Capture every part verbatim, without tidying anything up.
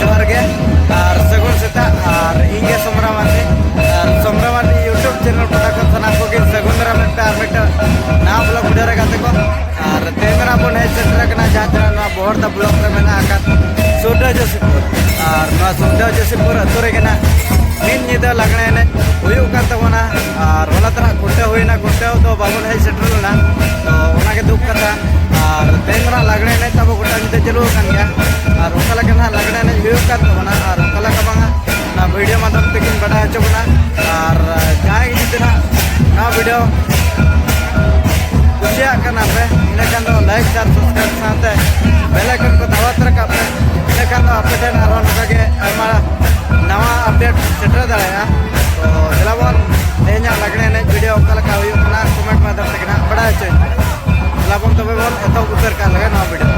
ᱡᱚᱦᱟᱨ ᱜᱮ ᱟᱨ ᱥᱟᱹᱜᱩᱱ ᱥᱮᱛᱟᱜ᱾ ᱟᱨ ᱤᱧ ᱜᱮ ᱥᱚᱢᱨᱟ ᱢᱟᱨᱰᱤ, ᱟᱨ ᱥᱚᱢᱨᱟ ᱢᱟᱨᱰᱤ YouTube ᱪᱮᱱᱮᱞ ᱯᱟᱦᱴᱟ ᱠᱷᱚᱱ ᱥᱟᱱᱟᱢ ᱠᱚᱜᱮ ᱥᱟᱹᱜᱩᱱ ᱫᱟᱨᱟᱢ ᱢᱮᱱᱛᱮ ᱟᱨ ᱢᱤᱫᱴᱟᱝ ᱱᱟᱣᱟ ᱵᱞᱚᱜ ᱵᱷᱤᱰᱤᱭᱳ ᱨᱮ ᱜᱟᱛᱮ ᱠᱚ᱾ ᱟᱨ ᱛᱮᱦᱮᱧ ᱫᱚ ᱱᱟᱜ ᱵᱚᱱ ᱦᱮᱡ ᱥᱮᱴᱮᱨ ᱟᱠᱟᱱᱟ ᱡᱟᱦᱟᱸ ᱛᱤᱱᱟᱹᱜ ᱱᱚᱣᱟ ᱵᱚᱦᱚᱲᱫᱟ ᱵᱞᱚᱠ ᱨᱮ ᱢᱮᱱᱟᱜ ᱟᱠᱟᱫ ᱥᱩᱨᱰᱟᱹ ᱡᱳᱥᱤᱯᱩᱨ᱾ ᱟᱨ ᱱᱚᱣᱟ ᱥᱩᱨᱰᱟᱹ ᱡᱳᱥᱤᱯᱩᱨ ᱟᱹᱛᱩ ᱨᱮᱜᱮ ᱱᱟᱜ ᱢᱤᱫ ᱧᱤᱫᱟᱹ ᱞᱟᱜᱽᱬᱮ ᱮᱱᱮᱡ ᱦᱩᱭᱩᱜ ᱠᱟᱱ ᱛᱟᱵᱚᱱᱟ᱾ ᱟᱨ ᱦᱚᱞᱟ ᱛᱟᱨᱟ ᱠᱷᱩᱱᱴᱟᱹᱣ ᱦᱩᱭᱱᱟ, ᱠᱷᱩᱱᱴᱟᱹᱣ ᱫᱚ ᱵᱟᱵᱚᱱ ᱦᱮᱡ ᱥᱮᱴᱮᱨ ᱞᱮᱱᱟ, ᱛᱚ ᱚᱱᱟᱜᱮ ᱫᱩᱠ ᱠᱟᱛᱷᱟ᱾ ᱟᱨ ᱛᱮᱦᱮᱧ ᱫᱚ ᱱᱟᱜ ᱞᱟᱜᱽᱬᱮ ᱮᱱᱮᱡ ᱛᱟᱵᱚ ᱜᱚᱴᱟ ᱧᱤᱫᱟᱹ ᱪᱟᱹᱞᱩ ᱟᱠᱟᱱ ᱜᱮᱭᱟ᱾ ᱟᱨ ᱚᱠᱟ ᱞᱮᱠᱟ ᱱᱟᱜ ᱞᱟᱜᱽᱬᱮ ᱮᱱᱮᱡ ᱦᱩᱭᱩᱜ ᱠᱟᱱ ᱛᱟᱵᱚᱱᱟ ᱟᱨ ᱚᱠᱟ ᱞᱮᱠᱟ ᱵᱟᱝᱟ, ᱚᱱᱟ ᱵᱷᱤᱰᱤᱭᱳ ᱢᱟᱫᱽᱫᱷᱚᱢ ᱛᱮᱜᱤᱧ ᱵᱟᱰᱟᱭ ᱦᱚᱪᱚ ᱵᱚᱱᱟ᱾ ᱟᱨ ᱡᱟᱦᱟᱸᱭ ᱜᱮ ᱡᱩᱫᱤ ᱱᱟᱜ ᱱᱚᱣᱟ ᱵᱷᱤᱰᱤᱭᱳ ᱠᱩᱥᱤᱭᱟᱜ ᱠᱟᱱᱟ ᱯᱮ, ᱤᱱᱟᱹᱠᱷᱟᱱ ᱫᱚ ᱞᱟᱭᱤᱠ, ᱥᱮᱭᱟᱨ, ᱥᱟᱵᱥᱠᱨᱟᱭᱤᱵ ᱥᱟᱶᱛᱮ ᱵᱮᱞ ᱟᱭᱠᱚᱱ ᱠᱚ ᱫᱟᱵᱟᱣ ᱛᱚᱨᱟ ᱠᱟᱜ ᱯᱮ᱾ ᱤᱱᱟᱹᱠᱷᱟᱱ ᱫᱚ ᱟᱯᱮ ᱴᱷᱮᱱ ᱟᱨᱦᱚᱸ ᱱᱚᱝᱠᱟ ᱜᱮ ᱟᱭᱢᱟ ᱱᱟᱣᱟ ᱟᱯᱰᱮᱴ ᱥᱮᱴᱮᱨ ᱫᱟᱲᱮᱭᱟᱜᱼᱟ᱾ ᱛᱚ ᱫᱮᱞᱟ ᱵᱚᱱ ᱛᱮᱦᱮᱧᱟᱜ ᱞᱟᱜᱽᱬᱮ ᱮᱱᱮᱡ ᱵᱷᱤᱰᱤᱭᱳ ᱚᱠᱟ ᱞᱮᱠᱟ ᱦᱩᱭᱩᱜ ᱠᱟᱱᱟ, ᱠᱚᱢᱮᱱᱴ ᱢᱟᱫᱽᱫᱷᱚᱢ ᱛᱮᱜᱮ ᱱᱟᱜ ᱵᱟᱲᱟᱭ ᱦᱚᱪᱚᱭ ᱯᱮ᱾ ᱫᱮᱞᱟ ᱵᱚᱱ ᱛᱚᱵᱮ ᱵᱚᱱ ᱮᱛᱚᱦᱚᱵ ᱩᱛᱟᱹᱨ ᱠᱟᱜ ᱞᱮᱜᱮ ᱱᱚᱣᱟ ᱵᱷᱤᱰᱤᱭᱳ᱾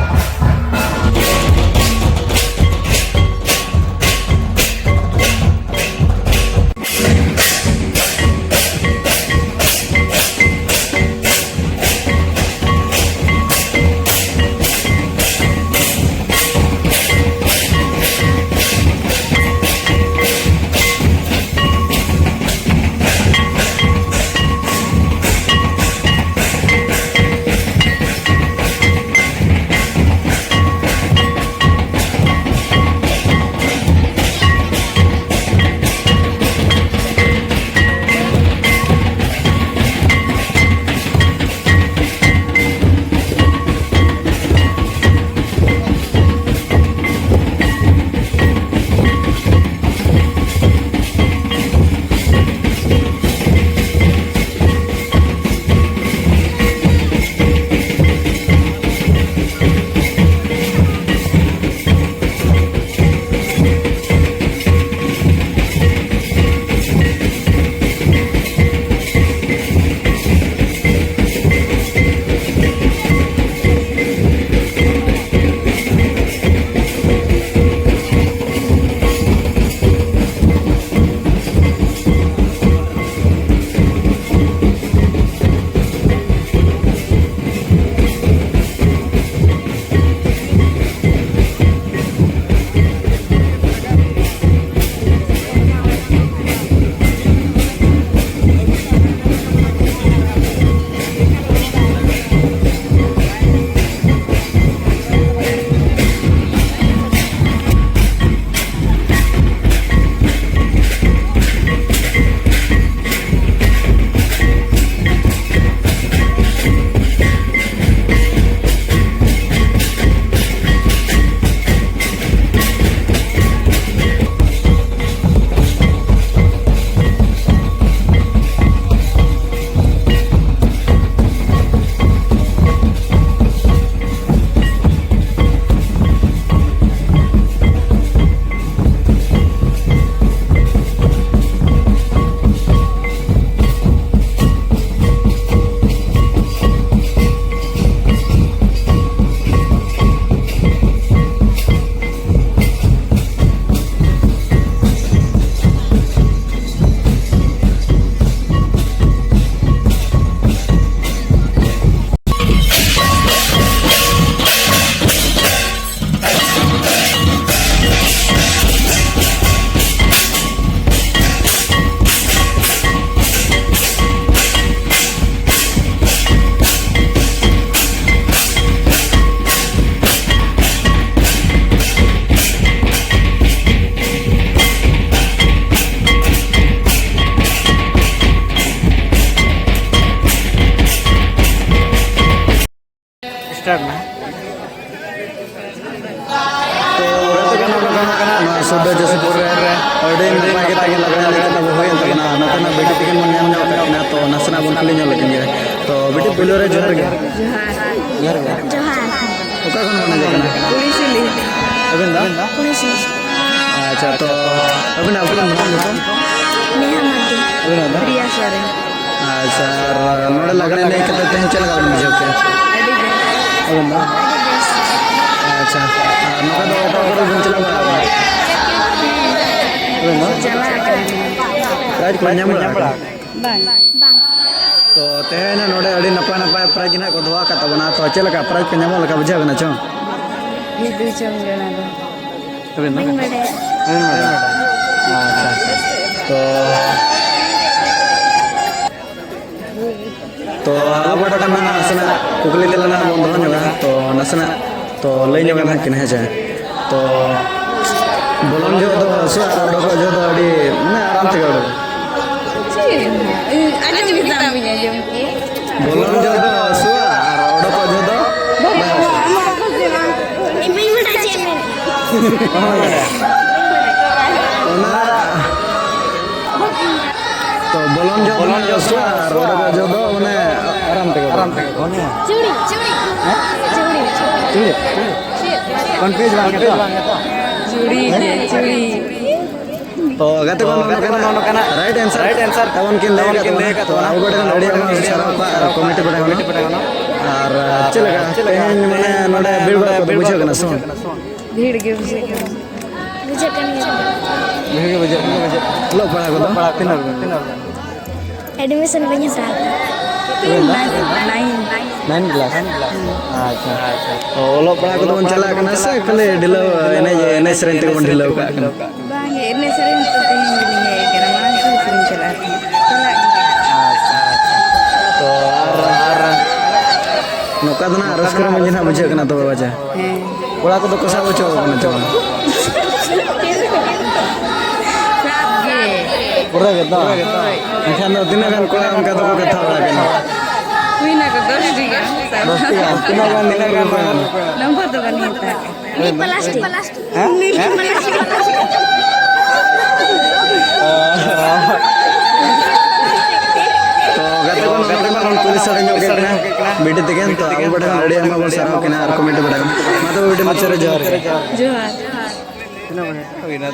ᱥᱚᱫᱚᱨ ᱡᱚᱥᱤᱯᱩᱨ ᱨᱮ ᱟᱹᱰᱤ ᱱᱟᱯᱟᱭ ᱜᱮ ᱛᱟᱦᱮᱸ ᱞᱟᱜᱟᱣ ᱞᱟᱹᱜᱤᱫ ᱟᱵᱚ ᱦᱩᱭᱮᱱ ᱛᱟᱵᱚᱱᱟ᱾ ᱱᱚᱛᱮᱱᱟᱜ ᱵᱤᱴᱤ ᱛᱟᱹᱠᱤᱱ ᱵᱚᱱ ᱧᱟᱢ ᱧᱚᱜ ᱠᱟᱜ ᱠᱤᱱᱟ, ᱛᱚ ᱱᱟᱥᱮᱱᱟᱜ ᱵᱚᱱ ᱠᱩᱞᱤ ᱧᱚᱜ ᱞᱮᱠᱤᱱ ᱜᱮ᱾ ᱛᱚ ᱵᱤᱴᱤ, ᱯᱳᱭᱞᱳ ᱨᱮ ᱡᱚᱦᱟᱨ ᱜᱮ᱾ ᱡᱚᱦᱟᱨ᱾ ᱡᱚᱦᱟᱨ ᱜᱮ᱾ ᱡᱚᱦᱟᱨ᱾ ᱚᱠᱟ ᱠᱷᱚᱱ ᱵᱚᱱ ᱦᱮᱡ ᱟᱠᱟᱱᱟ? ᱠᱩᱲᱤᱥᱤᱞᱤ᱾ ᱟᱵᱮᱱ ᱫᱚ? ᱠᱩᱲᱤᱥᱤᱞᱤ᱾ ᱟᱪᱪᱷᱟ, ᱛᱚ ᱟᱵᱮᱱᱟᱜ ᱩᱯᱨᱩᱢ ᱫᱚ ᱱᱟᱦᱟᱜ ᱧᱩᱛᱩᱢ? ᱱᱮᱦᱟ ᱢᱟᱨᱰᱤ᱾ ᱟᱵᱮᱱᱟᱜ ᱫᱚ? ᱯᱨᱤᱭᱟ ᱥᱚᱨᱮᱱ᱾ ᱟᱪᱪᱷᱟ, ᱟᱨ ᱱᱚᱰᱮ ᱞᱟᱜᱽᱬᱮ ᱮᱱᱮᱡ ᱠᱟᱛᱮ ᱛᱮᱦᱮᱧ ᱪᱮᱫ ᱞᱮᱠᱟ ᱵᱮᱱ ᱵᱩᱡᱷᱟᱹᱣ ᱠᱮᱫᱟ? ᱟᱹᱰᱤ ᱵᱮᱥ᱾ ᱟᱵᱮᱱ ᱫᱚ? ᱟᱪᱪᱷᱟ, ᱟᱨ ᱱᱚᱝᱠᱟ ᱫᱚ ᱚᱠᱟ ᱠᱚᱨᱮ ᱵᱮᱱ ᱪᱟᱞᱟᱣ ᱵᱟᱲᱟ ᱟᱠᱟᱱᱟ? ᱟᱵᱮᱱ ᱫᱚ? ᱪᱟᱞᱟᱣ ᱟᱠᱟᱱᱟ᱾ ᱯᱨᱟᱭᱤᱡᱽ ᱠᱚ ᱧᱟᱢ ᱵᱟᱲᱟ ᱟᱠᱟᱫᱟ? ᱵᱟᱝ᱾ ᱵᱟᱝ᱾ ᱛᱚ ᱛᱮᱦᱮᱧ ᱱᱚᱰᱮ ᱟᱹᱰᱤ ᱱᱟᱯᱟᱭ ᱱᱟᱯᱟᱭ ᱯᱨᱟᱭᱤᱡᱽ ᱜᱮ ᱱᱟᱦᱟᱜ ᱠᱚ ᱫᱚᱦᱚ ᱟᱠᱟᱫ ᱛᱟᱵᱚᱱᱟ᱾ ᱛᱚ ᱪᱮᱫ ᱞᱮᱠᱟ ᱯᱨᱟᱭᱤᱡᱽ ᱠᱚ ᱧᱟᱢᱚᱜ ᱞᱮᱠᱟ ᱵᱩᱡᱷᱟᱹᱣ ᱠᱟᱱᱟ ᱪᱚᱝ? ᱵᱷᱤᱛᱩ ᱪᱚᱝ ᱡᱚᱱᱟ ᱫᱚ᱾ ᱟᱵᱮᱱ ᱫᱚ? ᱵᱟᱹᱧ ᱵᱟᱰᱟᱭᱟ᱾ ᱵᱟᱹᱧ ᱵᱟᱰᱟᱭᱟ᱾ ᱟᱪᱪᱷᱟ, ᱟᱪᱪᱷᱟ᱾ ᱛᱚ ᱛᱚ ᱟᱵᱚ ᱴᱚᱴᱷᱟ ᱨᱮᱱᱟᱜ ᱱᱟᱥᱮᱱᱟᱜ ᱠᱩᱠᱞᱤ ᱛᱮᱞᱟ ᱱᱟᱜ ᱵᱚᱱ ᱫᱚᱦᱚ ᱧᱚᱜᱟ᱾ ᱛᱚ ᱱᱟᱥᱮᱱᱟᱜ ᱛᱚ ᱞᱟᱹᱭ ᱧᱚᱜ ᱮᱫ ᱠᱤᱱ, ᱦᱮᱸ ᱪᱮ? ᱛᱚ ᱵᱚᱞᱚᱱ ᱡᱚᱦᱚᱜ ᱫᱚ ᱦᱟᱹᱥᱩᱣᱟ ᱟᱨ ᱚᱰᱚᱠᱚᱜ ᱡᱚᱦᱚᱜ ᱫᱚ ᱟᱹᱰᱤ, ᱢᱟᱱᱮ, ᱟᱨᱟᱢ ᱛᱮᱜᱮ ᱚᱰᱚᱠᱚᱜᱼᱟ᱾ ᱪᱮᱫ? ᱤᱧ ᱟᱸᱡᱚᱢ ᱜᱮ ᱛᱟᱢ ᱵᱟᱹᱧ ᱟᱸᱡᱚᱢ ᱠᱮᱫ᱾ ᱵᱚᱞᱚᱱ ᱡᱚᱦᱚᱜ ᱫᱚ ᱦᱟᱹᱥᱩᱣᱟ ᱟᱨ ᱚᱰᱚᱠᱚᱜ ᱡᱚᱦᱚᱜ ᱫᱚ ᱵᱟᱭ ᱦᱟᱹᱥᱩᱣᱟ᱾ ᱤᱧ ᱵᱟᱹᱧ ᱵᱟᱰᱟᱭᱟ ᱪᱮᱫ ᱮᱢ ᱢᱮᱱᱮᱫ᱾ ᱚᱱᱟ ᱛᱚ ᱵᱚᱞᱚᱱ ᱡᱚᱦᱚᱜ ᱫᱚ ᱦᱟᱹᱥᱩᱣᱟ ᱟᱨ ᱚᱰᱚᱠᱚᱜ ᱡᱚᱦᱚᱜ ᱫᱚ ᱢᱟᱱᱮ ᱟᱨᱟᱢ ᱛᱮᱜᱮ, ᱟᱨᱟᱢ ᱛᱮᱜᱮ᱾ ᱪᱩᱲᱤ, ᱪᱩᱲᱤ, ᱦᱮᱸ? ᱪᱩᱲᱤ, ᱪᱩᱲᱤ᱾ ᱪᱩᱲᱤ? ᱠᱚᱱᱯᱷᱤᱭᱩᱡᱽ ᱵᱟᱝ ᱜᱮᱛᱚ? ᱪᱩᱲᱤ ᱜᱮ, ᱪᱩᱲᱤ᱾ ᱛᱚ ᱜᱟᱛᱮ ᱠᱚ, ᱱᱚᱜᱼᱚ ᱱᱚᱝᱠᱟᱱᱟᱜ right answer ᱛᱟᱵᱚᱱ ᱠᱤᱱ ᱞᱟᱹᱭ ᱟᱠᱟᱫ ᱛᱟᱵᱚᱱᱟ᱾ ᱛᱚ ᱟᱵᱚ ᱠᱚᱴᱷᱮᱱ ᱟᱹᱰᱤ ᱟᱭᱢᱟ ᱥᱟᱨᱦᱟᱣ ᱠᱚ ᱟᱨ ᱠᱚᱢᱮᱱᱴ ᱵᱟᱲᱟᱭ ᱠᱟᱱᱟ᱾ ᱟᱨ ᱪᱮᱫ ᱞᱮᱠᱟ ᱛᱮᱦᱮᱧ ᱢᱟᱱᱮ ᱱᱚᱰᱮ ᱵᱷᱤᱲ ᱵᱷᱟᱲ ᱠᱚᱫᱚ ᱵᱩᱡᱷᱟᱹᱜ ᱠᱟᱱᱟ ᱥᱮ ᱵᱟᱝ? ᱵᱷᱤᱲ ᱜᱮ ᱵᱩᱡᱷᱟᱹᱜ ᱠᱟᱱᱟ᱾ ᱵᱩᱡᱷᱟᱹᱜ ᱠᱟᱱ ᱜᱮᱭᱟ᱾ ᱵᱷᱤᱲ ᱜᱮ ᱵᱩᱡᱷᱟᱹᱜ ᱠᱟᱱᱟ᱾ ᱚᱞᱚᱜ ᱯᱟᱲᱦᱟᱜ ᱠᱚᱫᱚ ᱛᱤᱱᱟᱹᱜ ᱨᱮ? ᱮᱰᱢᱤᱥᱚᱱ ᱵᱟᱹᱧ ᱦᱟᱛᱟᱣ ᱠᱟᱫᱟ᱾ ᱱᱟᱭᱤᱱ᱾ Nine class? ᱟᱪᱪᱷᱟ᱾ ᱛᱚ, ᱚᱞᱚᱜ ᱯᱟᱲᱦᱟᱜ ᱠᱚᱫᱚ ᱵᱚᱱ ᱪᱟᱞᱟᱜ ᱠᱟᱱᱟ ᱥᱮ ᱠᱷᱟᱹᱞᱤ ᱰᱷᱤᱞᱟᱹᱣ ᱮᱱᱮᱡ, ᱮᱱᱮᱡ ᱥᱮᱨᱮᱧ ᱛᱮᱜᱮ ᱵᱚᱱ ᱰᱷᱤᱞᱟᱹᱣ ᱠᱟᱜ ᱠᱟᱱᱟ? ᱵᱟᱝ ᱜᱮ, ᱮᱱᱮᱡ ᱥᱮᱨᱮᱧ ᱛᱮ ᱛᱮᱦᱮᱧ ᱜᱮᱞᱤᱧ ᱦᱮᱡ ᱟᱠᱟᱱᱟ, ᱢᱟᱲᱟᱝ ᱥᱮᱫ ᱥᱮᱨᱮᱧ ᱪᱟᱞᱟᱜ ᱠᱟᱱᱟ᱾ ᱪᱟᱞᱟᱜ ᱜᱮ᱾ ᱟᱪᱪᱷᱟ, ᱟᱪᱪᱷᱟ᱾ ᱛᱚ, ᱟᱨ, ᱟᱨ ᱱᱚᱝᱠᱟ ᱫᱚ ᱱᱟᱦᱟᱜ ᱨᱟᱹᱥᱠᱟᱹ ᱨᱚᱢᱚᱡᱽ ᱜᱮ ᱱᱟᱦᱟᱜ ᱵᱩᱡᱷᱟᱹᱜ ᱠᱟᱱᱟ ᱛᱚᱵᱮ ᱵᱟᱡᱟ᱾ ᱦᱮᱸ᱾ ᱠᱚᱲᱟ ᱠᱚᱫᱚ ᱠᱚ ᱥᱟᱵ ᱦᱚᱪᱚ ᱠᱟᱱᱟ ᱪᱮ ᱵᱟᱝ? ᱥᱟᱵ ᱜᱮ᱾ ᱯᱩᱨᱟᱹ ᱜᱮ ᱛᱚ? ᱦᱳᱭ᱾ ᱮᱱᱠᱷᱟᱱ ᱫᱚ ᱛᱤᱱᱟᱹᱜ ᱜᱟᱱ ᱠᱚᱲᱟ ᱚᱱᱠᱟ ᱫᱚᱠᱚ ᱠᱟᱛᱷᱟ ᱵᱟᱲᱟ ᱠᱟᱱᱟ? ᱦᱩᱭᱱᱟ ᱠᱚ ᱫᱚᱥ ᱴᱤ ᱜᱟᱱ᱾ ᱫᱚᱥ ᱴᱤ ᱜᱟᱱ? ᱛᱤᱱᱟᱹᱜ ᱜᱟᱱ ᱱᱚᱢᱵᱚᱨ ᱫᱚ ᱵᱟᱹᱱᱩᱜ ᱦᱟᱛᱟᱲ ᱠᱟᱜᱼᱟ᱾ ᱢᱤᱫ ᱯᱞᱟᱥᱴᱤᱠ᱾ ᱦᱮᱸ? ᱢᱤᱫ ᱯᱞᱟᱥᱴᱤᱠ᱾ ᱛᱚ ᱜᱟᱛᱮ ᱠᱚ, ᱱᱚᱰᱮ ᱠᱷᱚᱱ ᱯᱩᱞᱤᱥ ᱥᱟᱰᱮ ᱧᱚᱜ ᱠᱮᱫ ᱠᱟᱱᱟ ᱵᱤᱴᱤ ᱛᱟᱹᱠᱤᱱ᱾ ᱛᱚ ᱟᱵᱚ ᱵᱟᱰᱟᱭ ᱠᱟᱱᱟ, ᱟᱹᱰᱤ ᱟᱭᱢᱟ ᱵᱚᱱ ᱥᱟᱨᱦᱟᱣ ᱠᱤᱱᱟ ᱟᱨ ᱠᱚᱢᱮᱱᱴ ᱵᱟᱰᱟᱭ ᱠᱟᱱᱟ᱾ ᱢᱟ ᱛᱚᱵᱮ ᱵᱤᱴᱤ, ᱢᱩᱪᱟᱹᱫ ᱨᱮ ᱡᱚᱦᱟᱨ ᱜᱮ᱾ ᱡᱚᱦᱟᱨ᱾ ᱛᱤᱱᱟᱹᱜ ᱢᱤᱱᱤᱴ ᱦᱩᱭᱱᱟ?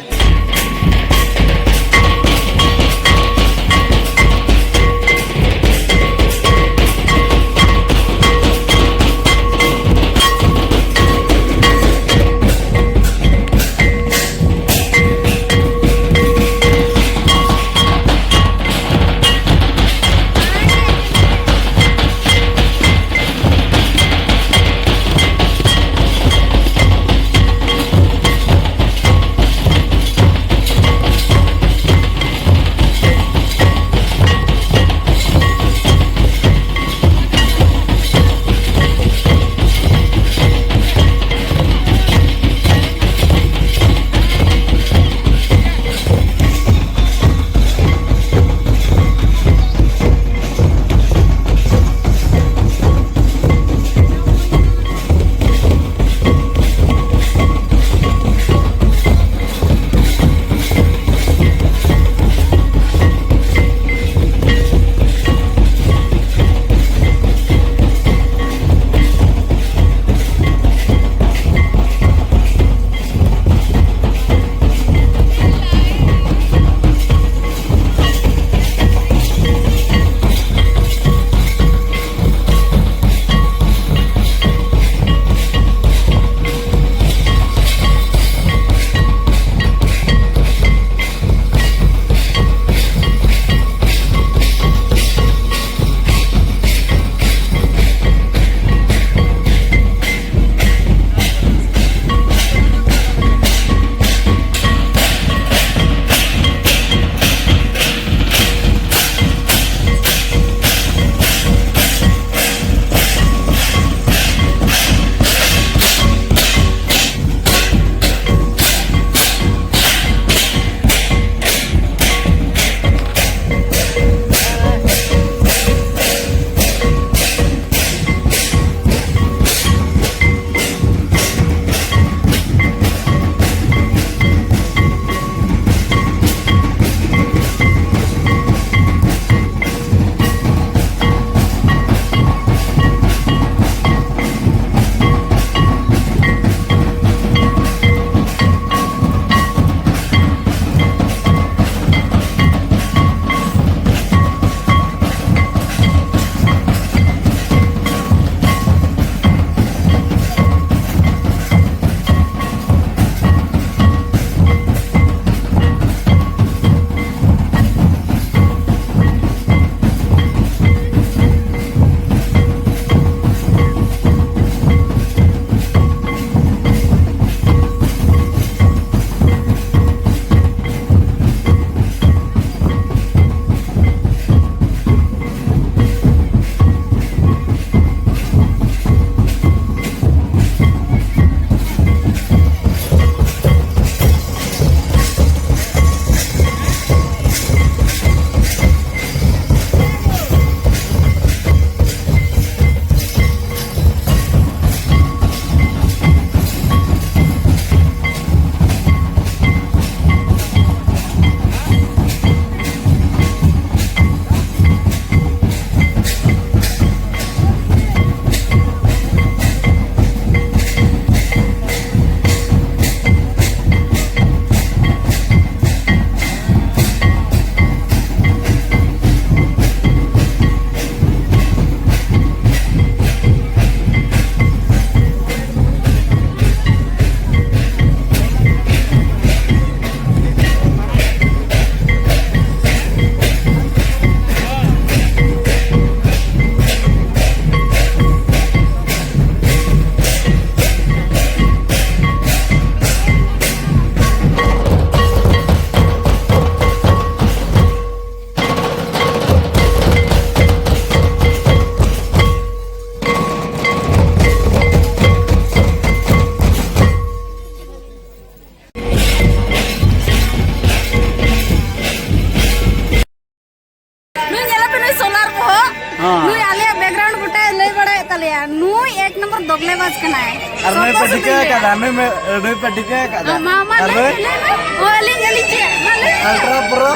ᱱᱩᱭ ᱢᱮ, ᱱᱩᱭ ᱯᱮ ᱴᱷᱤᱠᱟᱹ ᱟᱠᱟᱫᱟ? ᱢᱟ, ᱢᱟ, ᱟᱨ ᱞᱟᱹᱭ ᱱᱩᱭ? ᱢᱮ, ᱞᱟᱹᱭ ᱢᱮ᱾ ᱚ, ᱟᱹᱞᱤᱧ, ᱟᱹᱞᱤᱧ ᱪᱮᱫ? ᱢᱟ, ᱞᱟᱹᱭ ᱢᱮ᱾ Ultra Pro,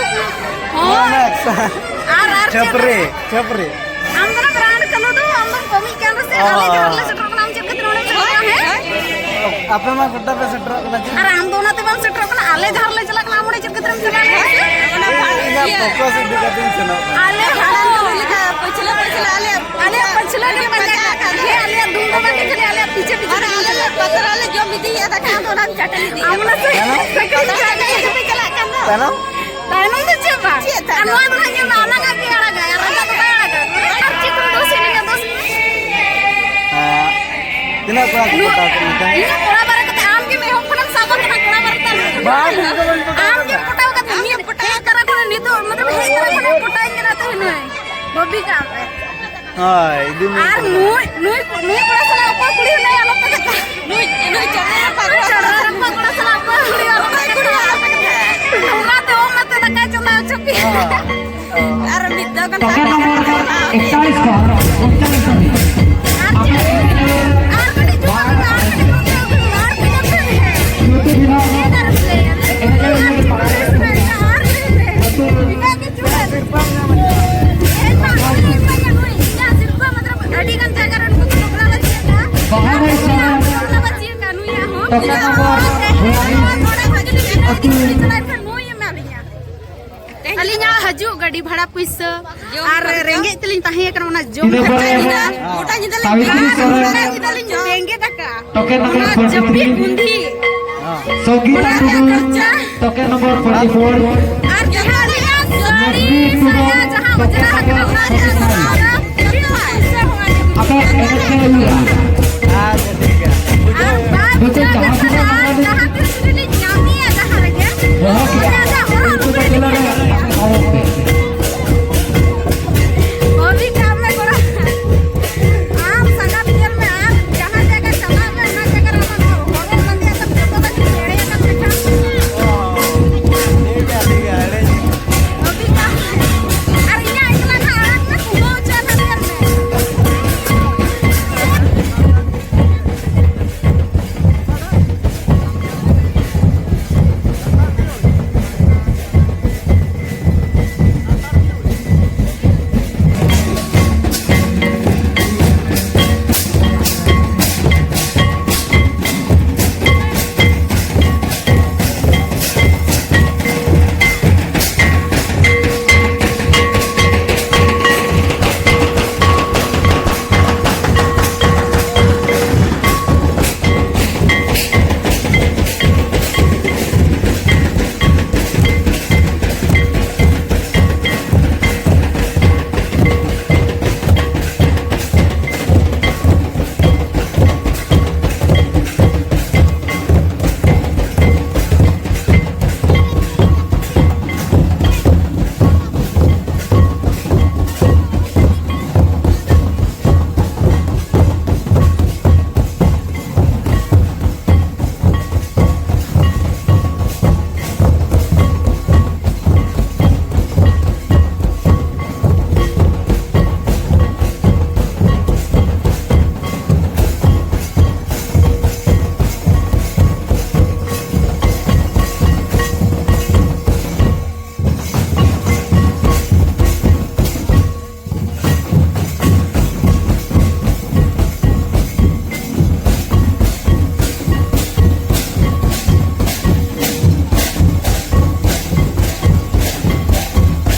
ᱦᱳᱭ᱾ Max᱾ ᱟᱨ, ᱟᱨ ᱪᱮᱫ? ᱪᱷᱟᱹᱯᱨᱤ, ᱪᱷᱟᱹᱯᱨᱤ᱾ ᱟᱢ ᱫᱚ ᱚᱱᱟ brand ᱠᱟᱹᱞᱩ ᱫᱚ, ᱟᱢ ᱫᱚᱢ ᱠᱟᱹᱢᱤ ᱠᱟᱱ ᱨᱮᱥᱮ, ᱚ᱾ ᱟᱞᱮ ᱡᱟᱦᱟᱸ ᱨᱮᱞᱮ ᱥᱮᱴᱮᱨᱚᱜ ᱠᱟᱱᱟ, ᱟᱢ ᱪᱮᱫ ᱠᱷᱟᱹᱛᱤᱨ ᱚᱸᱰᱮᱢ ᱥᱮᱴᱮᱨᱚᱜ ᱠᱟᱱᱟ, ᱦᱮᱸ? ᱟᱯᱮ ᱢᱟ ᱜᱚᱴᱟ ᱯᱮ ᱥᱮᱴᱮᱨᱚᱜ ᱠᱟᱱᱟ, ᱪᱮᱫ? ᱟᱨ ᱟᱢ ᱫᱚ ᱚᱱᱟᱛᱮ ᱵᱟᱢ ᱥᱮᱴᱮᱨᱚᱜ ᱠᱟᱱᱟ, ᱟᱞᱮ ᱡᱟᱦᱟᱸ ᱨᱮᱞᱮ ᱪᱟᱞᱟᱜ ᱠᱟᱱᱟ, ᱟᱢ ᱚᱸᱰᱮ ᱪᱮᱫ ᱠᱷᱟᱹᱛᱤᱨᱮᱢ ᱪᱟᱞᱟᱜ ᱠᱟᱱᱟ, ᱦᱮᱸ? ᱤᱧᱟᱹᱜ focus ᱤᱫᱤ ᱠᱟᱛᱮᱧ ᱥᱮᱱᱚᱜ ᱠᱟᱱᱟ᱾ ᱟᱞᱮ ᱦᱚᱸ᱾ ᱯᱟᱹᱪᱷᱞᱟᱹ, ᱯᱟᱹᱪᱷᱞᱟᱹ, ᱟᱞᱮ ᱟᱞᱮᱭᱟᱜ ᱯᱟᱹᱪᱷᱞᱟᱹ ᱜᱮ ᱯᱟᱸᱡᱟ ᱠᱟᱜ ᱠᱷᱟᱱ, ᱦᱮᱸ, ᱟᱞᱮᱭᱟᱜ ᱫᱩᱞ ᱫᱚ ᱵᱟᱝ ᱠᱷᱟᱹᱞᱤ ᱟᱞᱮᱭᱟᱜ ᱯᱤᱪᱷᱮ ᱯᱤᱪᱷᱮ ᱟᱨ ᱜᱮ ᱟᱞᱮ ᱞᱮ ᱯᱟᱸᱡᱟ ᱠᱟᱜ᱾ ᱯᱟᱛᱲᱟ ᱞᱮ ᱡᱚᱢ ᱤᱫᱤᱭᱟ, ᱫᱟᱠᱟ ᱫᱚ ᱚᱱᱟᱢ ᱪᱟᱹᱴᱱᱤ ᱤᱫᱤᱭᱟ᱾ ᱟᱢ ᱚᱱᱟ ᱥᱮ ᱛᱟᱭᱱᱚᱢ? ᱥᱟᱹᱠᱲᱤ ᱪᱟᱹᱴᱱᱤ ᱤᱫᱤ ᱯᱮ ᱪᱟᱞᱟᱜ ᱠᱟᱱ ᱫᱚ᱾ ᱛᱟᱭᱱᱚᱢ? ᱛᱟᱭᱱᱚᱢ ᱫᱚ ᱪᱮᱫ ᱵᱟᱝ? ᱪᱮᱫ ᱟᱨ ᱛᱟᱭᱱᱚᱢ? ᱱᱚᱣᱟ ᱫᱚ ᱦᱟᱸᱜ ᱧᱮᱞ ᱢᱮ, ᱟᱞᱟᱜᱟᱜ ᱜᱮ ᱟᱲᱟᱜᱟᱭ, ᱟᱨ ᱨᱟᱡᱟ ᱫᱚ ᱵᱟᱭ ᱟᱲᱟᱜᱟ᱾ ᱟᱨ ᱪᱮᱫ ᱠᱚ ᱫᱳᱥ ᱮᱱᱮᱡᱟ, ᱫᱳᱥ ᱮᱱᱮᱡ? ᱦᱮᱸ᱾ ᱛᱤᱱᱟᱹᱜ ᱠᱚᱲᱟ ᱠᱚ ᱯᱚᱴᱟᱣ ᱠᱮᱫ ᱢᱮᱛᱮ? ᱤᱧ ᱦᱚᱸ ᱠᱚᱲᱟ ᱵᱟᱨᱮ ᱠᱟᱛᱮ ᱟᱢ ᱜᱮᱢ ᱮᱦᱚᱵ ᱠᱷᱚᱱᱮᱢ ᱥᱟᱵ ᱟᱠᱟᱱᱟ, ᱠᱚᱲᱟ ᱵᱟᱨᱮ ᱛᱮ᱾ ᱵᱟᱝ, ᱤᱧ ᱫᱚ ᱵᱟᱹᱧ ᱯᱚᱴᱟᱣ ᱟᱢ ᱜᱮᱢ ᱠᱟᱫᱟ᱾ ᱯᱚᱴᱟᱣ ᱠᱟᱫᱟ, ᱱᱤᱭᱟᱹ ᱯᱚᱴᱟᱣ ᱠᱟᱱᱟ ᱠᱷᱚᱱᱮ ᱱᱤᱛᱚᱜ, ᱢᱚᱛᱞᱚᱵ ᱦᱮᱡ ᱠᱟᱱᱟ ᱠᱷᱚᱱᱮ ᱯᱚᱴᱟᱣ ᱠᱟᱱᱟ ᱛᱚ ᱱᱩᱭ᱾ ᱵᱚᱵᱤ ᱠᱟᱢ ᱨᱮ᱾ ᱦᱳᱭ, ᱤᱫᱤ ᱢᱮ ᱟᱨ ᱛᱚᱵᱮ᱾ ᱱᱩᱭ, ᱱᱩᱭ, ᱱᱩᱭ ᱠᱚᱲᱟ ᱥᱟᱞᱟᱜ ᱚᱠᱚᱭ ᱠᱩᱲᱤ ᱦᱩᱭᱱᱟᱭ ᱟᱞᱚᱯᱮ ᱠᱟᱛᱷᱟ᱾ ᱱᱩᱭ, ᱱᱩᱭ ᱪᱚᱰᱚᱨ ᱨᱟᱯᱟ ᱠᱚᱲᱟ᱾ ᱪᱚᱰᱚᱨ ᱨᱟᱯᱟ ᱠᱚᱲᱟ ᱥᱟᱞᱟᱜ ᱚᱠᱚᱭ ᱠᱩᱲᱤ ᱟᱞᱚᱯᱮ ᱠᱟᱛᱷᱟ᱾ ᱚᱱᱟᱛᱮ ᱚᱱᱟᱛᱮ ᱫᱟᱠᱟᱭ ᱪᱚᱸᱫᱟ ᱦᱚᱪᱚ ᱠᱮᱫ᱾ ᱦᱳᱭ, ᱦᱳᱭ᱾ ᱟᱨ ᱢᱤᱫ ᱫᱚ ᱠᱟᱱ ᱴᱚᱠᱮᱱ ᱱᱚᱢᱵᱚᱨ ᱮᱠᱛᱟᱞᱤᱥ ᱠᱚ ᱦᱚᱨᱚᱜ, ᱩᱱᱛᱟᱞᱤᱥ ᱫᱷᱟᱹᱵᱤᱡ᱾ ᱟᱨ ᱪᱮᱫ? ᱟᱨ ᱠᱟᱹᱴᱤᱡ ᱡᱳᱨ ᱢᱮ, ᱟᱨ ᱠᱟᱹᱴᱤᱡ ᱡᱳᱨ ᱢᱮ, ᱟᱨ ᱠᱟᱹᱴᱤᱡ ᱡᱳᱨ ᱢᱮ᱾ ᱧᱩᱛᱩᱢ ᱦᱤᱞᱳᱜ ᱮᱱᱮᱡ ᱨᱮ ᱯᱟᱲᱟᱜ ᱠᱟᱱᱟ᱾ ᱟᱹᱰᱤ ᱜᱟᱱ ᱡᱟᱭᱜᱟ ᱨᱮ ᱱᱩᱠᱩ ᱫᱚ ᱱᱚᱝᱨᱟ ᱵᱟᱹᱪᱤ ᱟᱠᱟᱫ᱾ ᱵᱟᱦᱟ ᱵᱟᱭ ᱥᱟᱦᱟ᱾ ᱱᱚᱝᱨᱟ ᱵᱟᱹᱪᱤ ᱟᱠᱟᱫ ᱱᱩᱭᱟᱜ ᱦᱚᱸ᱾ ᱴᱚᱠᱟ ᱱᱚᱢᱵᱚᱨ ᱵᱤᱭᱟᱞᱤᱥ᱾ ᱱᱚᱰᱮ ᱵᱷᱟᱜᱮ ᱞᱤᱧ ᱮᱱᱮᱡ ᱟᱹᱛᱩ᱾ ᱞᱤᱧ ᱪᱟᱞᱟᱜ ᱠᱷᱟᱱ ᱱᱩᱭ ᱮᱢᱟ ᱞᱤᱧᱟ᱾ ᱟᱹᱞᱤᱧᱟᱜ ᱦᱤᱡᱩᱜ ᱜᱟᱹᱰᱤ ᱵᱷᱟᱲᱟ ᱯᱩᱭᱥᱟᱹ ᱡᱚᱢ ᱟᱨ ᱠᱷᱚᱨᱪᱟ᱾ ᱨᱮᱸᱜᱮᱡ ᱛᱮᱞᱤᱧ ᱛᱟᱦᱮᱸ ᱠᱟᱱᱟ, ᱚᱱᱟ ᱡᱚᱢ ᱤᱱᱟᱹ ᱠᱷᱚᱨᱪᱟ ᱯᱚᱨᱮ ᱤᱧ ᱫᱚ ᱜᱚᱴᱟ ᱧᱤᱫᱟᱹ ᱞᱤᱧ ᱥᱟᱵᱤᱛᱨᱤ ᱠᱷᱟᱱ ᱥᱚᱨᱮᱱ᱾ ᱜᱚᱴᱟ ᱧᱤᱫᱟᱹ ᱞᱤᱧ ᱵᱮᱸᱜᱮᱫ ᱟᱠᱟᱫ᱾ ᱴᱚᱠᱮᱱ ᱱᱚᱢᱵᱚᱨ ᱚᱱᱟ ᱯᱷᱳᱨᱴᱤ ᱡᱟᱹᱯᱤᱫ ᱛᱷᱨᱤ᱾ ᱵᱩᱸᱫᱷᱤ᱾ ᱥᱚᱝᱜᱤᱛᱟ ᱚᱱᱟ ᱴᱩᱰᱩ᱾ ᱠᱷᱚᱨᱪᱟ᱾ Token number forty four. ᱟᱨ ᱡᱟᱦᱟᱸ ᱟᱞᱮᱭᱟᱜ ᱥᱟᱹᱲᱤ, ᱞᱚᱠᱥᱢᱤ ᱴᱩᱰᱩ᱾ ᱥᱟᱭᱟ, ᱡᱟᱦᱟᱸ ᱴᱚᱠᱮᱱ ᱚᱡᱽᱨᱟ ᱱᱚᱢᱵᱚᱨ ᱟᱠᱟᱱᱟ, ᱚᱱᱟ ᱯᱷᱳᱨᱴᱤ ᱨᱮᱭᱟᱜ ᱯᱷᱟᱭᱤᱵᱷ᱾ ᱥᱟᱨᱟ ᱯᱩᱨᱟᱹ ᱯᱚᱭᱥᱟ ᱦᱚᱸ ᱟᱞᱮ ᱜᱮ᱾ ᱟᱯᱮ ᱮᱱᱮᱡ ᱯᱮ ᱦᱩᱭᱩᱜᱼᱟ᱾ ᱟᱪᱪᱷᱟ, ᱴᱷᱤᱠ ᱜᱮᱭᱟ᱾ ᱵᱩᱡᱷᱟᱹᱣ᱾ ᱟᱨ ᱵᱟᱫ ᱱᱩᱠᱩ ᱡᱟᱦᱟᱸ ᱡᱟᱦᱟᱸ ᱛᱤᱱᱟᱹᱜ ᱟᱨ ᱡᱟᱦᱟᱸ ᱛᱤᱥ ᱡᱩᱫᱤ ᱞᱤᱧ ᱧᱟᱢᱮᱭᱟ ᱡᱟᱦᱟᱸ ᱨᱮᱜᱮ, ᱵᱚᱦᱚᱜ ᱨᱮᱭᱟᱜ ᱚᱱᱟ ᱫᱚ ᱦᱚᱨᱚᱜ ᱱᱩᱠᱩ ᱞᱩᱜᱽᱲᱤ ᱠᱚ ᱞᱤᱧ ᱞᱟᱹᱭᱟ ᱮᱢᱮᱭᱟ᱾ ᱦᱚᱨᱚᱜ ᱯᱮ᱾ ᱵᱷᱟᱹᱵᱤ ᱠᱟᱜ ᱢᱮ ᱠᱚᱲᱟ᱾ ᱟᱢ ᱥᱟᱸᱜᱟᱛ ᱧᱮᱞ ᱢᱮ, ᱟᱨ ᱡᱟᱦᱟᱸ ᱡᱟᱭᱜᱟ ᱪᱟᱞᱟᱜ ᱢᱮ, ᱚᱱᱟ ᱡᱟᱭᱜᱟ ᱨᱮ ᱟᱢᱟᱜ ᱦᱚᱨᱚᱜ ᱵᱟᱸᱫᱮᱭᱟᱜ ᱫᱚ ᱡᱚᱛᱚ ᱫᱚ ᱮᱲᱮᱭᱟᱠᱟᱱ ᱠᱟᱛᱷᱟ᱾ ᱴᱷᱤᱠ ᱜᱮᱭᱟ, ᱴᱷᱤᱠ ᱜᱮᱭᱟ, ᱮᱲᱮ ᱵᱷᱟᱹᱵᱤ ᱠᱟᱜ ᱢᱮ᱾ ᱟᱨ ᱤᱧᱟᱹᱜ ᱮᱠᱞᱟ ᱱᱟᱜ ᱟᱲᱟᱜ ᱢᱮ, ᱠᱩᱢᱵᱟᱹ ᱦᱚᱪᱚ ᱠᱟᱛᱮ ᱢᱮ᱾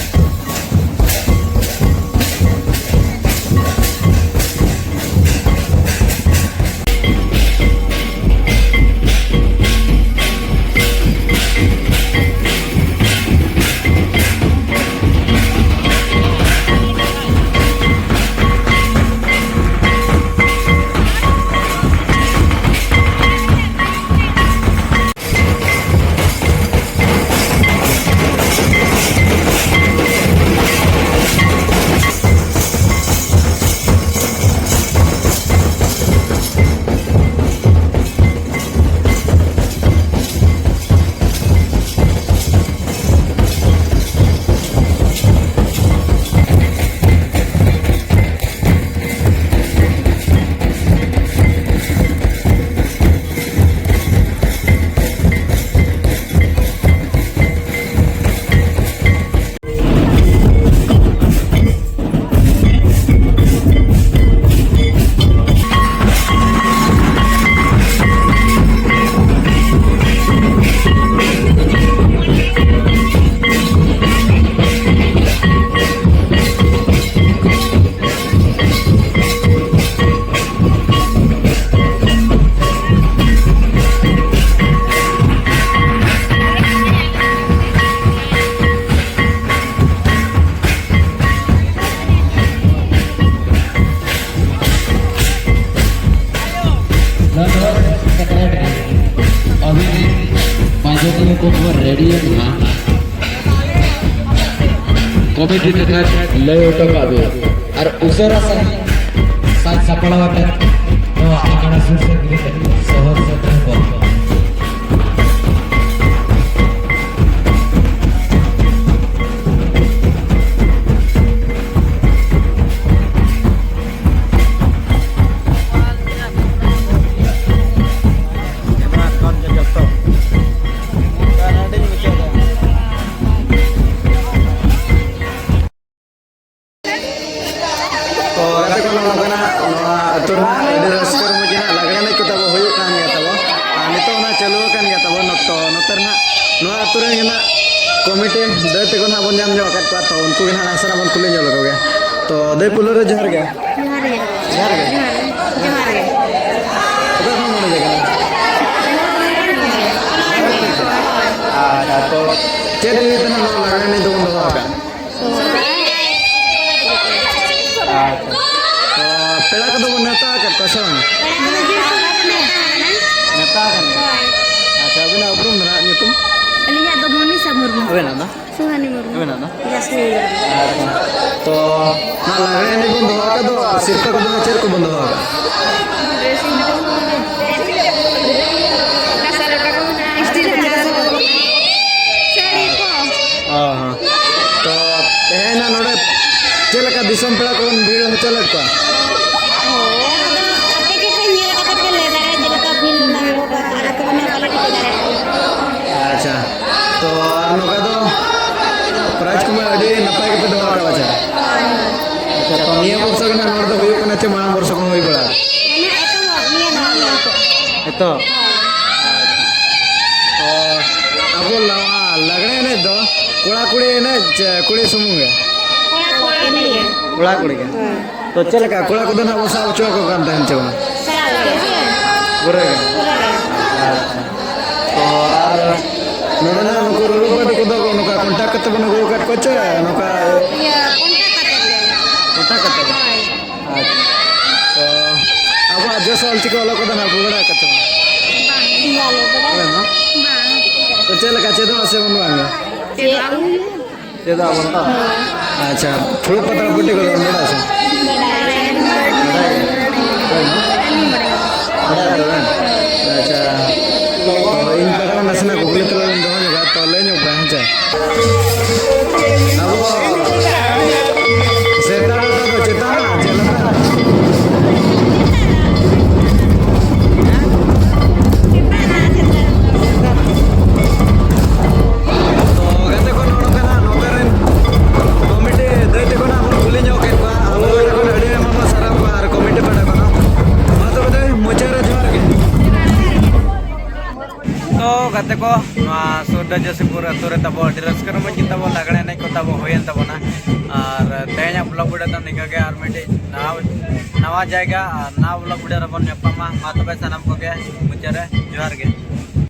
ᱠᱚᱠᱚ ᱨᱮᱰᱤᱭᱮᱱ ᱢᱟ᱾ ᱠᱚᱢᱤᱴᱤ ᱴᱷᱮᱱ ᱞᱟᱹᱭ ᱦᱚᱴᱚ ᱠᱟᱜ ᱵᱤᱱ᱾ ᱟᱨ ᱩᱥᱟᱹᱨᱟ ᱥᱟᱺᱦᱤᱡ ᱥᱟᱡᱽ ᱥᱟᱯᱲᱟᱣ ᱟᱛᱮ ᱱᱚᱣᱟ ᱟᱠᱷᱲᱟ ᱥᱩᱨ ᱥᱮᱴᱮᱨ ᱠᱟᱛᱮ ᱥᱚᱦᱚᱨ ᱥᱮᱴᱮᱨ ᱠᱚ᱾ ᱛᱚ ᱜᱟᱛᱮ ᱠᱚ, ᱱᱚᱜᱼᱚ ᱱᱚᱝᱠᱟᱱᱟᱜ ᱱᱚᱣᱟ ᱟᱹᱛᱩ ᱨᱮᱱᱟᱜ ᱟᱹᱰᱤ ᱨᱟᱹᱥᱠᱟᱹ ᱨᱚᱢᱚᱡᱽ ᱨᱮᱱᱟᱜ ᱞᱟᱜᱽᱲᱮ ᱮᱱᱮᱡ ᱠᱚ ᱛᱟᱵᱚ ᱦᱩᱭᱩᱜ ᱠᱟᱱ ᱜᱮᱭᱟ ᱛᱟᱵᱚ᱾ ᱟᱨ ᱱᱤᱛᱚᱜ ᱚᱱᱟ ᱪᱟᱹᱞᱩ ᱟᱠᱟᱱ ᱜᱮᱭᱟ ᱛᱟᱵᱚ᱾ ᱱᱚᱛᱚ ᱱᱚᱛᱮ ᱨᱮᱱᱟᱜ ᱱᱚᱣᱟ ᱟᱹᱛᱩ ᱨᱮᱱ ᱜᱮ ᱱᱟᱜ ᱠᱚᱢᱤᱴᱤ ᱫᱟᱹᱭ ᱛᱟᱠᱚ ᱱᱟᱜ ᱵᱚᱱ ᱧᱟᱢ ᱧᱚᱜ ᱟᱠᱟᱫ ᱠᱚᱣᱟ, ᱛᱚ ᱩᱱᱠᱩ ᱜᱮ ᱱᱟᱜ ᱱᱟᱥᱮᱱᱟᱜ ᱵᱚᱱ ᱠᱩᱞᱤ ᱧᱚᱜ ᱞᱮᱠᱚ ᱜᱮ᱾ ᱛᱚ ᱫᱟᱹᱭ ᱯᱩᱭᱞᱩ ᱨᱮ ᱡᱚᱦᱟᱨ ᱜᱮ᱾ ᱡᱚᱦᱟᱨ ᱜᱮ᱾ ᱡᱚᱦᱟᱨ ᱜᱮ᱾ ᱡᱚᱦᱟᱨ ᱜᱮ᱾ ᱡᱚᱦᱟᱨ ᱜᱮ᱾ ᱚᱠᱟ ᱠᱷᱚᱱ ᱵᱚᱱ ᱦᱮᱡ ᱟᱠᱟᱱᱟ? ᱟᱪᱪᱷᱟ, ᱛᱚ ᱪᱮᱫ ᱤᱭᱟᱹ ᱛᱮ ᱱᱟᱜ ᱱᱚᱣᱟ ᱞᱟᱜᱽᱲᱮ ᱮᱱᱮᱡ ᱫᱚᱵᱚᱱ ᱫᱚᱦᱚ ᱟᱠᱟᱫ? ᱟᱪᱪᱷᱟ᱾ ᱛᱚ, ᱯᱮᱲᱟ ᱠᱚᱫᱚ ᱵᱚᱱ ᱱᱮᱣᱛᱟ ᱟᱠᱟᱫ ᱠᱚᱣᱟ ᱥᱮ ᱵᱟᱝ? ᱱᱮᱣᱛᱟ ᱟᱠᱟᱱ ᱜᱮᱭᱟ᱾ ᱟᱪᱪᱷᱟ, ᱟᱹᱵᱤᱱᱟᱜ ᱩᱯᱨᱩᱢ ᱫᱚ ᱱᱟᱦᱟᱜ ᱧᱩᱛᱩᱢ? ᱟᱹᱞᱤᱧᱟᱜ ᱫᱚ ᱢᱚᱱᱤᱥᱟ ᱢᱩᱨᱢᱩ᱾ ᱟᱵᱮᱱᱟᱜ ᱫᱚ? ᱥᱩᱦᱟᱱᱤ ᱢᱩᱨᱢᱩ᱾ ᱟᱵᱮᱱᱟᱜ ᱫᱚ? ᱡᱟᱥᱢᱤᱱ ᱢᱩᱨᱢᱩ᱾ ᱟᱪᱪᱷᱟ᱾ ᱛᱚ, ᱱᱚᱣᱟ ᱞᱟᱜᱽᱲᱮ ᱮᱱᱮᱡ ᱵᱚᱱ ᱫᱚᱦᱚ ᱟᱠᱟᱫ ᱫᱚ, ᱥᱤᱨᱯᱟᱹ ᱠᱚᱫᱚ ᱪᱮᱫ ᱠᱚᱵᱚᱱ ᱫᱚᱦᱚ ᱟᱠᱟᱫ? ᱰᱨᱮᱥ ᱠᱚ ᱢᱮᱱᱟᱜᱼᱟ᱾ ᱜᱷᱟᱥᱟᱣ ᱞᱚᱴᱟ ᱠᱚ ᱢᱮᱱᱟᱜᱼᱟ, ᱥᱴᱤᱞ ᱜᱷᱟᱥᱟᱣ ᱞᱚᱴᱟ ᱠᱚ ᱢᱮᱱᱟᱜᱼᱟ᱾ ᱥᱟᱹᱲᱤ ᱠᱚ᱾ ᱚ ᱦᱚᱸ᱾ ᱛᱚ ᱛᱮᱦᱮᱧ ᱱᱟᱜ ᱱᱚᱰᱮ ᱪᱮᱫ ᱞᱮᱠᱟ ᱫᱤᱥᱚᱢ ᱯᱮᱲᱟ ᱠᱚᱵᱚᱱ ᱵᱷᱤᱲ ᱦᱚᱪᱚ ᱞᱮᱫ ᱠᱚᱣᱟ? ᱦᱳᱭ, ᱟᱫᱚ ᱟᱯᱮ ᱜᱮᱯᱮ ᱧᱮᱞ ᱠᱟᱛᱮ ᱯᱮ ᱞᱟᱹᱭ ᱫᱟᱲᱮᱭᱟᱜᱼᱟ ᱪᱮᱫ ᱞᱮᱠᱟ ᱵᱷᱤᱲ ᱢᱮᱱᱟᱜ ᱠᱚᱣᱟ, ᱟᱞᱮ ᱛᱚ ᱚᱱᱟ ᱵᱟᱞᱮ ᱴᱷᱤᱠᱟᱹ ᱫᱟᱲᱮᱭᱟᱜ ᱠᱟᱱᱟ᱾ ᱟᱪᱪᱷᱟ, ᱛᱚ ᱟᱨ ᱱᱚᱝᱠᱟ ᱫᱚ ᱯᱨᱟᱭᱤᱡᱽ ᱠᱚᱢᱟ ᱟᱹᱰᱤ ᱱᱟᱯᱟᱭ ᱜᱮᱯᱮ ᱫᱚᱦᱚ ᱟᱠᱟᱫᱟ ᱪᱮ? ᱦᱳᱭ᱾ ᱟᱪᱪᱷᱟ, ᱛᱚ ᱱᱤᱭᱟᱹ ᱵᱚᱨᱥᱚ ᱜᱮ ᱱᱟᱜ ᱱᱚᱰᱮ ᱫᱚ ᱦᱩᱭᱩᱜ ᱠᱟᱱᱟ ᱪᱮ ᱢᱟᱲᱟᱝ ᱵᱚᱨᱥᱚ ᱠᱷᱚᱱ ᱦᱩᱭ ᱵᱟᱲᱟ ᱟᱠᱟᱱᱟ? ᱢᱟᱱᱮ ᱮᱛᱚᱦᱚᱵ, ᱱᱤᱭᱟᱹ ᱫᱷᱟᱣ ᱜᱮ᱾ ᱮᱛᱚᱦᱚᱵ? ᱦᱳᱭ᱾ ᱛᱚ ᱟᱵᱚ ᱱᱚᱣᱟ ᱞᱟᱜᱽᱲᱮ ᱮᱱᱮᱡ ᱫᱚ ᱠᱚᱲᱟ ᱠᱩᱲᱤ ᱮᱱᱮᱡ ᱪᱮ ᱠᱩᱲᱤ ᱥᱩᱢᱩᱝ ᱜᱮ? ᱠᱚᱲᱟ ᱠᱩᱲᱤ ᱜᱮ᱾ ᱠᱚᱲᱟ ᱠᱩᱲᱤ ᱜᱮ? ᱦᱳᱭ᱾ ᱛᱚ ᱪᱮᱫ ᱞᱮᱠᱟ ᱠᱚᱲᱟ ᱠᱚᱫᱚ ᱱᱟᱜ ᱵᱚ ᱥᱟᱵ ᱦᱚᱪᱚ ᱟᱠᱚ ᱠᱟᱱ ᱛᱟᱦᱮᱱ ᱪᱮ ᱵᱟᱝ? ᱥᱟᱵ ᱜᱮ᱾ ᱯᱩᱨᱟᱹ ᱜᱮ? ᱯᱩᱨᱟᱹ ᱜᱮ᱾ ᱟᱪᱪᱷᱟ᱾ ᱛᱚ ᱟᱨ ᱱᱚᱰᱮᱱᱟᱜ ᱱᱩᱠᱩ ᱨᱩᱨᱩ ᱯᱟᱹᱴᱤ ᱠᱚᱫᱚ ᱱᱚᱝᱠᱟ ᱠᱚᱱᱴᱟᱠᱴ ᱠᱟᱛᱮ ᱵᱚᱱ ᱟᱹᱜᱩ ᱟᱠᱟᱫ ᱠᱚᱣᱟ ᱪᱮ ᱱᱚᱝᱠᱟ? ᱤᱭᱟᱹ, ᱠᱚᱱᱴᱟᱠᱴ ᱠᱟᱛᱮ ᱜᱮ᱾ ᱠᱚᱱᱴᱟᱠᱴ ᱠᱟᱛᱮ ᱜᱮ? ᱦᱳᱭ᱾ ᱟᱪᱪᱷᱟ᱾ ᱛᱚ ᱟᱵᱚᱣᱟᱜ ᱡᱚᱥ ᱚᱞ ᱪᱤᱠᱤ ᱚᱞᱚᱜ ᱠᱚᱫᱚ ᱱᱟᱜ ᱯᱮ ᱵᱟᱲᱟᱭ ᱠᱟᱫ ᱛᱟᱵᱚᱱᱟ? ᱵᱟᱝ᱾ ᱵᱟᱞᱮ ᱵᱟᱲᱟᱭᱟ᱾ ᱵᱟᱲᱟᱭ ᱵᱟᱝ? ᱵᱟᱝ᱾ ᱪᱮᱫ ᱞᱮᱠᱟ ᱪᱮᱫᱚᱜ ᱟᱥᱮ ᱵᱟᱝ? ᱪᱮᱫᱚᱜ ᱟᱵᱚᱱ ᱛᱚ᱾ ᱟᱪᱪᱷᱟ, ᱯᱷᱩᱲᱩᱜ ᱯᱟᱛᱲᱟ ᱯᱩᱴᱤ ᱠᱚᱫᱚ ᱵᱟᱲᱟᱭ ᱥᱮ? ᱟᱪᱪᱷᱟ, ᱛᱚ ᱤᱧ ᱯᱟᱦᱴᱟ ᱠᱷᱚᱱ ᱱᱟᱥᱮᱱᱟᱜ ᱠᱩᱠᱞᱤ ᱛᱮᱞᱟ ᱞᱤᱧ ᱫᱚᱦᱚ ᱧᱚᱜᱟ, ᱛᱚ ᱞᱟᱹᱭ ᱧᱚᱜ ᱯᱮ, ᱦᱮᱸ ᱪᱮ? ᱟᱵᱚ ᱥᱮᱛᱟ ᱰᱟᱴᱟ ᱫᱚ ᱪᱮᱛᱟᱱᱟ ᱪᱮ ᱞᱟᱛᱟᱨᱟ? ᱛᱚ ᱜᱟᱛᱮ ᱠᱚ, ᱱᱚᱜᱼᱚ ᱱᱚᱝᱠᱟ ᱱᱟᱜ ᱱᱚᱛᱮ ᱨᱮᱱ ᱠᱚᱢᱤᱴᱤ ᱫᱟᱹᱭ ᱛᱟᱠᱚ ᱱᱟᱜ ᱵᱚᱱ ᱠᱩᱞᱤ ᱧᱚᱜ ᱠᱮᱫ ᱠᱚᱣᱟ᱾ ᱟᱵᱚ ᱯᱟᱦᱴᱟ ᱠᱷᱚᱱ ᱟᱹᱰᱤ ᱟᱭᱢᱟ ᱵᱚᱱ ᱥᱟᱨᱦᱟᱣ ᱠᱚᱣᱟ ᱟᱨ ᱠᱚᱢᱤᱴᱤ ᱯᱟᱦᱴᱟ ᱠᱷᱚᱱ ᱦᱚᱸ᱾ ᱢᱟ ᱛᱚᱵᱮ ᱫᱟᱹᱭ, ᱢᱩᱪᱟᱹᱫ ᱨᱮ ᱡᱚᱦᱟᱨ ᱜᱮ᱾ ᱛᱚ ᱜᱟᱛᱮ ᱠᱚ, ᱱᱚᱣᱟ ᱥᱩᱨ ᱨᱟᱡᱟᱥᱤᱯᱩᱨ ᱟᱹᱛᱩ ᱨᱮ ᱛᱟᱵᱚ ᱟᱹᱰᱤ ᱨᱟᱹᱥᱠᱟᱹ ᱨᱚᱢᱚᱡᱽ ᱜᱮ ᱛᱟᱵᱚ ᱞᱟᱜᱽᱲᱮ ᱮᱱᱮᱡ ᱠᱚ ᱛᱟᱵᱚ ᱦᱩᱭᱮᱱ ᱛᱟᱵᱚᱱᱟ᱾ ᱟᱨ ᱛᱮᱦᱮᱧᱟᱜ vlog video ᱫᱚ ᱱᱤᱝᱠᱟᱹ ᱜᱮ, ᱟᱨ ᱢᱤᱫᱴᱤᱡ ᱱᱟᱣᱟ, ᱱᱟᱣᱟ ᱡᱟᱭᱜᱟ ᱟᱨ ᱱᱟᱣᱟ vlog video ᱨᱮᱵᱚᱱ ᱧᱟᱯᱟᱢᱟ᱾ ᱢᱟ ᱛᱚᱵᱮ ᱥᱟᱱᱟᱢ ᱠᱚᱜᱮ ᱢᱩᱪᱟᱹᱫ ᱨᱮ ᱡᱚᱦᱟᱨ ᱜᱮ᱾